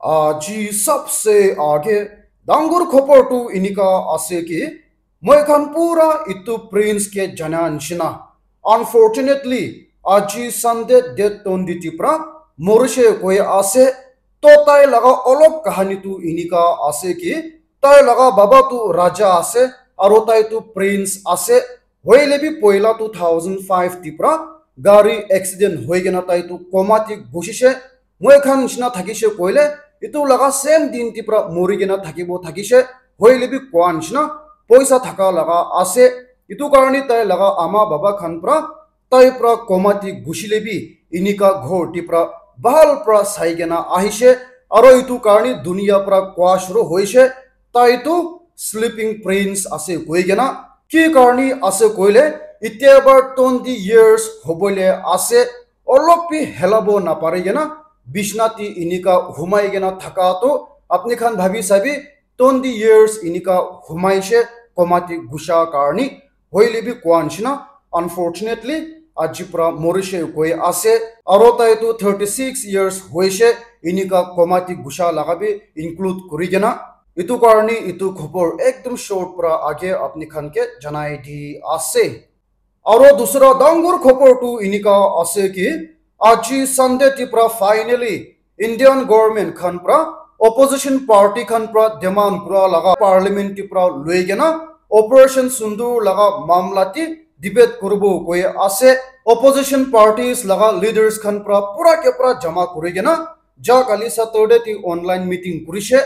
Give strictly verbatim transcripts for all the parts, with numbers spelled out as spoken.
Aji sabse aage dangor khobor tu enika ase ki, moi khan pura itu prince ke jana nishina. Unfortunately, aji Sunday date twenty pra morishe koi ase. To tai laga olop kahani tu enika ase ki, tai laga baba tu raja ase, aro tai tu prince ase. Hoile bi poila two thousand five ti pra gari accident hoi kena tai tu coma ti gushishe. Moi khan nishina thakishe koile, itu laga same din ti pra mori kena thakibo thakishe. Hoile bi koa nishina poisa thaka laga ase. Itu karni tai laga ama baba khan pra, tai pra coma ti gushile bi, inika ghor ti pra bhal pra sai kena ahishe. Aro itu karni dunia pra koa shuru hoishe, tai tu sleeping prince ase koi kena. Ki karni ase koile, itia bar twenty years hobole ase, olop bi helabo napari kena, bishna ti inika humai kena thaka tu, apni khan bhabi sabi, twenty years inika humaishe coma ti gusha karni. Hoile bi koa nishina, unfortunately, aji pra morishe koi ase, aro tai tu thirty six years hoishe, inika coma ti gusha laga bi include kuri kena. Itu karni itu khobor ekdum short pra aage apni khan ke janai di ase. Aro dusra dangor khobor tu inika ase ki, aji Sunday ti pra finally Indian government khan pra, opposition party khan pra demand kura laga parliament ti pra loi kena Operation Sindoor laga mamla ti debate kuribo koi ase. Opposition parties laga leaders khan pra pura ke pura jama kuri kena, ja kali Saturday ti online meeting kurishe.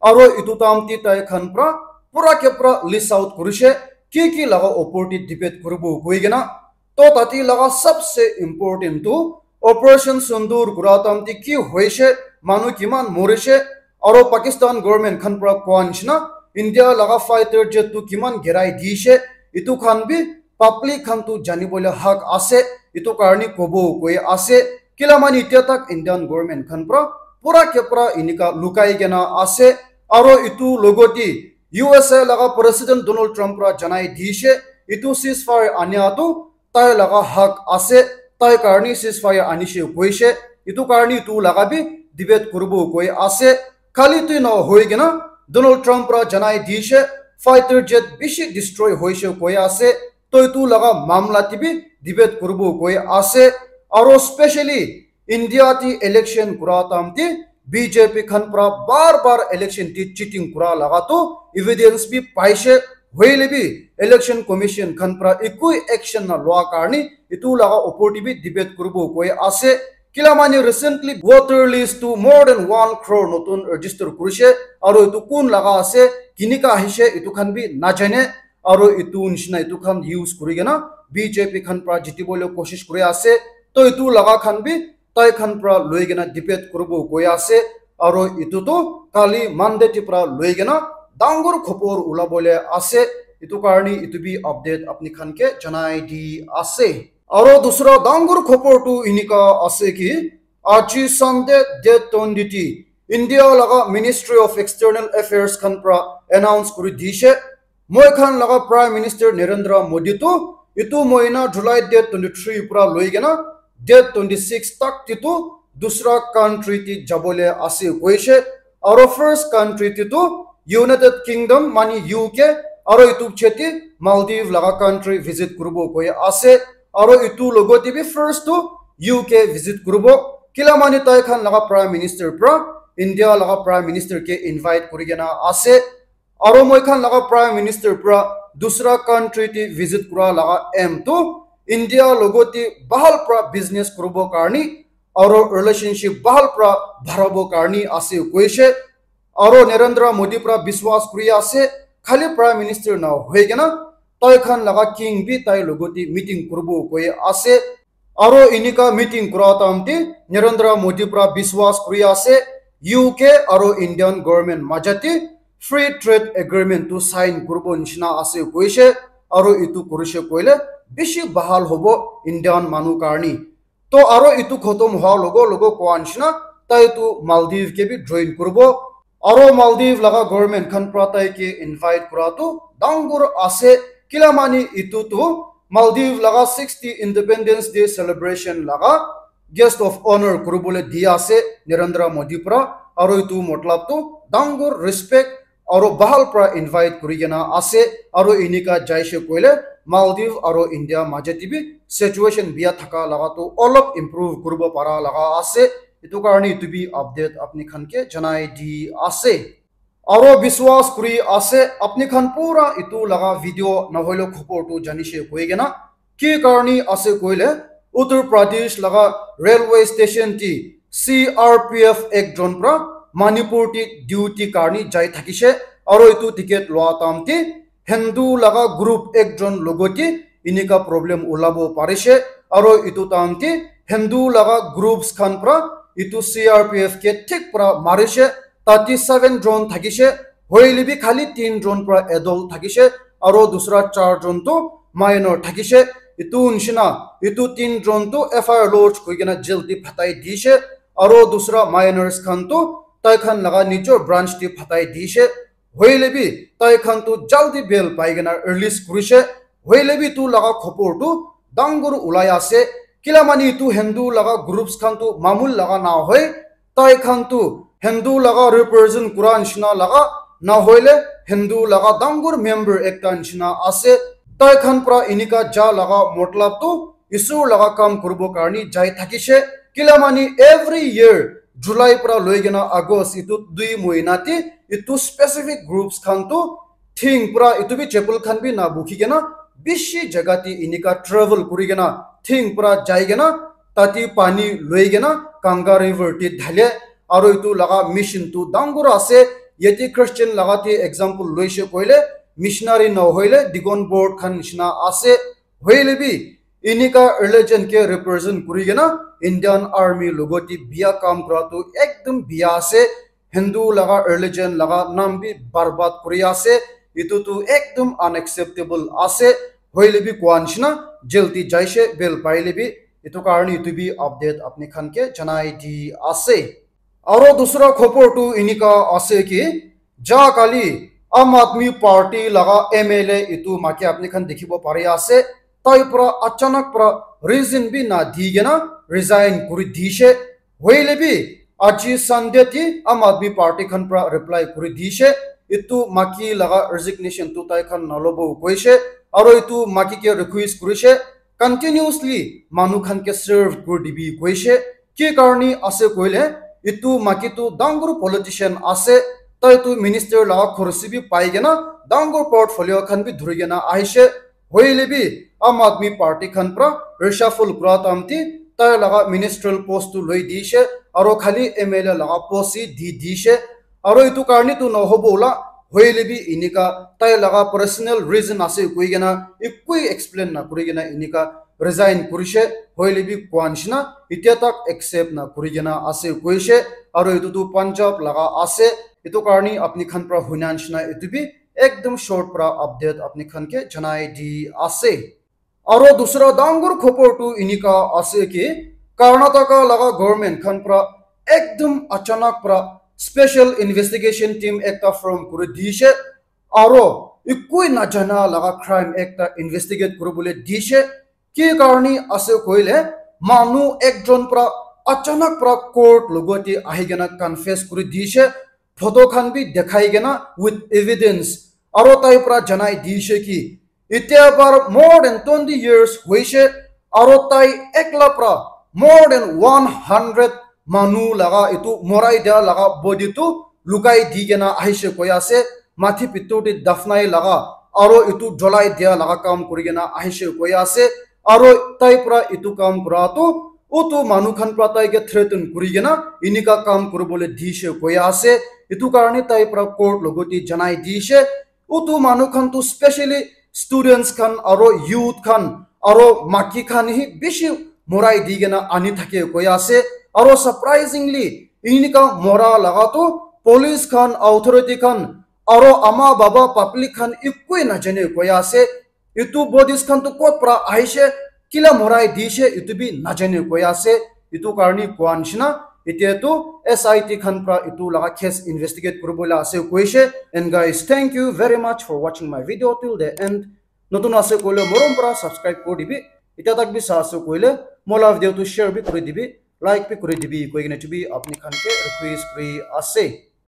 Aro itu time ti tai khan pra pura ke pura list out kurishe, ki ki laga opor ti debate kuribo koi kena. To tati laga sabse important tu Operation Sindoor kura time ti ki hoishe, manu kiman morishe, aro Pakistan government khan pra koa nishina India laga fighter jet tu kiman girai dishe, itu khan bi public khan tu janibole hak ase, itu karni kobo koi ase. Kila mani itia tak Indian government khan pra pura ke pura inika lukai kena ase. Aro itu logoti U S A laga President Donald Trump pra janai dishe, itu ceasefire ania tu tai laga hak ase, tai karni ceasefire anishe koishe, itu karni itu laga bi debate kuribo koi ase. Khali tu no hoi kena Donald Trump pra janai dishe, fighter jet bishi destroy hoishe koi ase, to itu laga mamla ti bi debate kuribo koi ase. Aro specially India ti election kura time ti B J P khan pra bar bar election ti cheating kura laga tu evidence bi paishe, hoile bi election commission khan pra ekoi action na lua karni itu laga opor ti bi debate kuribo koi ase. Kila mani recently voter list tu more than one crore notun register kurishe, aro itu kun laga ase, kinika ahishe, itu khan bi najane, aro itu nishina itu khan use kuri kena B J P khan pra jitibole koshish kuri ase. To itu laga khan bi tai khan pra loi kena debate kuribo koi ase, aro itu tu kali Monday ti pra loi kena dangor khobor ulabole ase, itu karni itu bi update apni khan ke janai di ase. Aro dusra dangor khobor tu inika ase ki, aji Sunday date twenty ti India laga Ministry of External Affairs khan pra announce kuri dishe, moi khan laga Prime Minister Narendra Modi tu itu mohina July date twenty three pra loi kena date twenty six tak ti tu dusra country ti jabole ase koishe. Aro first country ti tu United Kingdom mani U K, aro itu cheti Maldives laga country visit kuribo koi ase. Aro itu logoti bi first tu U K visit kuribo. Kila mani tai khan laga Prime Minister pra India laga Prime Minister ke invite kuri kena ase. Aro moi khan laga Prime Minister pra dusra country ti visit kura laga aim tu India logoti bhal pra business kuribo karni, aro relationship bhal pra bharabo karni ase koishe. Aro Narendra Modi pra biswas kuri ase, khali Prime Minister na hoi kena tai khan laga king bi tai logoti meeting kuribo koi ase. Aro inika meeting kura time ti Narendra Modi pra biswas kuri ase, U K aro Indian government majati free trade agreement tu sign kuribo nishina ase koishe, aro itu kurishe koile bishi bhal hobo Indian manu karni. To aro itu khotom hoa logo logo koa nishina tai tu Maldives ke bi join kuribo. Aro Maldives laga government khan pra tai ke invite kura tu dangor ase. Kila mani itu tu Maldives laga sixty Independence Day celebration laga guest of honor kuribole di ase Narendra Modi pra. Aro etu matlab tu dangor respect aro bahal pra invite kuri kena ase. Aro enika jaise koile Maldives aro India maje te bi situation bia thaka laga tu olop improve kuribo para laga ase. Etu karne etu bi update apni khan ke janai di ase. Aro biswas kuri ase, apni khan pura etu laga video nahoile khobor tu janishe koi kena. Ki karni ase koile, Uttar Pradesh laga railway station ti C R P F ekjon pra Manipur ti duty karni jai thakishe, aro etu ticket loa time ti Hindu laga group ekjon logot ti enika problem ulabo parishe, aro etu time ti Hindu laga groups khan pra etu C R P F ke thik pra marishe, thirty seven jon thakishe, hoile bi khali tin jon pra adult thakishe, aro dusra char jon tu minor thakishe. Etu nishina, etu tin jon tu F I R lodge koi kena jail te phatai dishe, aro dusra minors khan tu tai khan laga nijor branch te phatai dishe. Hoile bi tai khan tu jaldi bail pai kena release kurishe. Hoile bi etu laga khobor tu dangor ulai ase. Kila mani etu Hindu laga groups khan tu mamul laga na hoi. Tai khan tu Hindu laga represent kura nishina laga, na hoile Hindu laga dangor member ekta nishina ase. Tai khan pra enika ja laga matlab tu Isur laga kam kuribo karni jai thakishe. Kila mani every year July pra loi kena August etu dui mohina ti etu specific groups khan tu thing pra etu bi chapel khan bi na bukhi kena bishi jaga ti enika travel kuri kena thing pra jai kena tati pani loi kena Ganga River ti dhale. Aro etu laga mission tu dangor ase. Yate Christian laga ti example loishe koile missionary na hoile deacon board khan nishina ase. Hoile bi enika religion ke represent kuri kena Indian Army logot ti bia kam kura tu ekdum bia ase. Hindu laga religion laga nam bi barbad kuri ase. Etu tu ekdum unacceptable ase. Hoile bi kua nishina jail ti jaishe bail paile bi. Etu karne etu bi update apni khan ke janai di ase. Aro dusra khobor tu enika ase ki, ja kali Aam Aadmi Party laga M L A etu maiki apni khan dikhibo pari ase, tai pra achanak pra reason bi na di kena resign kuri dishe. Hoile bi aji Sunday ti Aam Aadmi Party khan pra reply kuri dishe, etu maiki laga resignation tu tai khan nalobo koishe, aro etu maiki ke request kurishe, continuously manu khan ke serve kuri dibi koishe. Ki karni ase koile, etu maiki tu dangor politician ase, tai tu minister laga khorsi bi pai kena dangor portfolio khan bi dhuri kena ahishe. Hoile bi Aam Aadmi Party khan pra reshuffle kura time ti tai laga ministerial post tu loi dishe, aro khali M L A laga post hi di dishe. Aro etu karni tu nohobo la, hoile bi enika tai laga personal reason ase koi kena ekoi explain na kuri kena enika resign kurishe, hoile bi kua nishina etia tak accept na kuri kena ase koishe. Aro etu tu Punjab laga ase, etu karni apni khan pra huina nishina etu bi ekdum short pra update apni khan ke janai di ase. Aro dusra dangor khobor tu enika ase ki, Karnataka laga government khan pra ekdum achanak pra special investigation team ekta form kuri dishe, aro ekoi najana laga crime ekta investigate kuribole dishe. Ki karni ase koile, manu ekjon pra achanak pra court logot ti ahi kena confess kuri dishe, photo khan bi dekhai kena with evidence, aro tai pra janai dishe ki, etia par more than twenty years hoishe, aro tai ekla pra more than one hundred manu laga etu morai dia laga body tu lukai di kena ahishe koi ase, mathi pitor te dafnai laga, aro etu jolai dia laga kam kuri kena ahishe koi ase, aro tai pra etu kam kura tu utu manu khan pra tai ke threaten kuri kena enika kam kuribole dishe koi ase, etu karne tai pra court logot ti janai dishe, utu manu khan tu specially students khan aro youth khan aro maiki khan hi bishi morai di kena ani thake koi ase. Aro surprisingly, enika mora laga tu police khan, authority khan aro ama baba public khan ekoi najane koi ase. Etu bodies khan tu kot pra ahishe, kila morai dishe, etu bi najane koi ase. Etu karni kua nishina, etia tu S I T khan pra etu laga case investigate kuribole ase koishe. And guys, thank you very much for watching my video till the end. Notun ase koile morom pra subscribe kuri dibi. Etia tak bi sa ase koile mola video tu share bi kuri dibi. like bi kuri dibi koi kena etu bi apni khan ke request kuri ase.